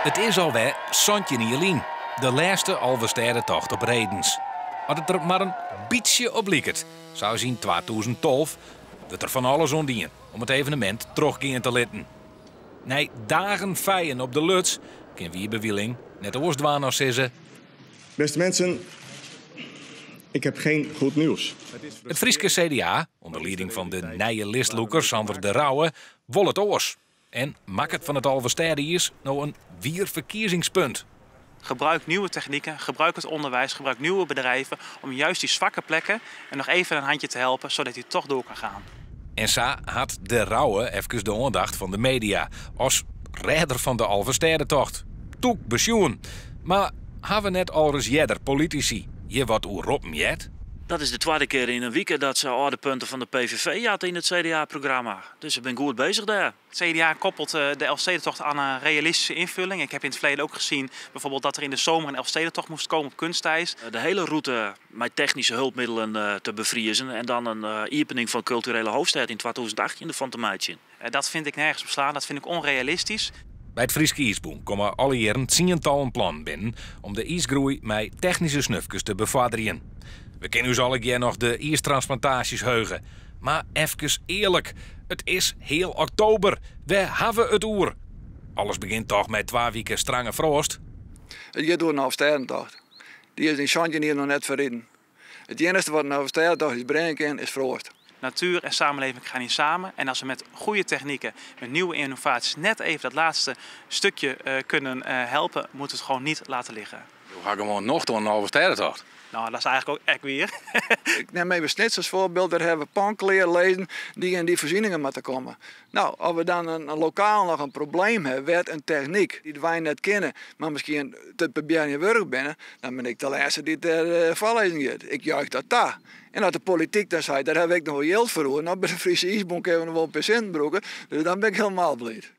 It is alwer 17 jier lyn, de lêste Alvestêdetocht op redens. As it der mar in bytsje op liket, sa as yn 2012, wurdt der fan alles oan dien om it evenemint trochgean te litten. Nei dagen feien op de Luts kin Wiebe Wieling net oars dwaan as sizze: Beste mensen, ik heb geen goed nieuws. It Fryske CDA, ûnder lieding fan de nije listlûker Sander de Rouwe, wol it oars en makket fan it Alvestêde-iis no in wier ferkiezingspunt. Gebruik nieuwe technieken, gebruik het onderwijs, gebruik nieuwe bedrijven om juist die zwakke plekken en nog even een handje te helpen, zodat die toch door kan gaan. En sa hat De Rouwe efkes de oandacht fan de media as rêder fan de Alvestêdetocht. Tûk besjoen. Mar hawwe net alris earder politisy hjir wat oer roppen heard? Dat is de twadde kear yn in wike dat se âlde punten fan de PVV jat yn it CDA-programma. Dus se binne goed bezich dêr. Het CDA koppelt de Elfstedentocht aan een realistische invulling. Ik heb in het verleden ook gezien bijvoorbeeld dat er in de zomer een Elfstedentocht moest komen op kunstijs. De hele route mei technyske hulpmiddelen te befriezen en dan in iepening fan kulturele hoofdstêd yn 2018 derfan te meitsjen. Dat vind ik nergens op slaan, dat vind ik onrealistisch. By it Frysk IIsbûn komme alle jierren tsientallen plannen binnen om de iisgroei mei technyske snufkes te befoarderjen. We kinne ús allegear noch de iistransplantaasjes heuge. Mar efkes earlik, it is heal oktober, wêr ha we it oer? Alles begjint toch mei twa wike strange froast? It giet oer in Alvestêdentocht. Dy is yn 17 jier noch net ferriden. It iennichste wat in Alvestêdentocht ús bringe kin is froast. Natuur en samenleving gaan hier samen. En als we met goede technieken, met nieuwe innovaties net even dat laatste stukje kunnen helpen, moeten we het gewoon niet laten liggen. Jo ha gewoan nocht oan in Alvestêdetocht. Nou, dat is eigenlijk ook echt wier. Ik nim even Snits as foarbyld. Dêr hawwe we plan klear lizzen dy en dy foarsieningen moatte komme. Nou, as we dan in lokaal noch in probleem hawwe, wêr't in technyk dy't wy net kinne, mar miskien te probearjen wurdich binne, dan bin ik de lêste dy't dêr foarlizzen giet. Ik juich dat ta. En as de polityk dan seit, dêr hawwe ik noch wol jild foar oer, nou by de Friese IIsbûn kinne we noch wol in pear sinten brûke, dus dan bin ik helemaal bliid.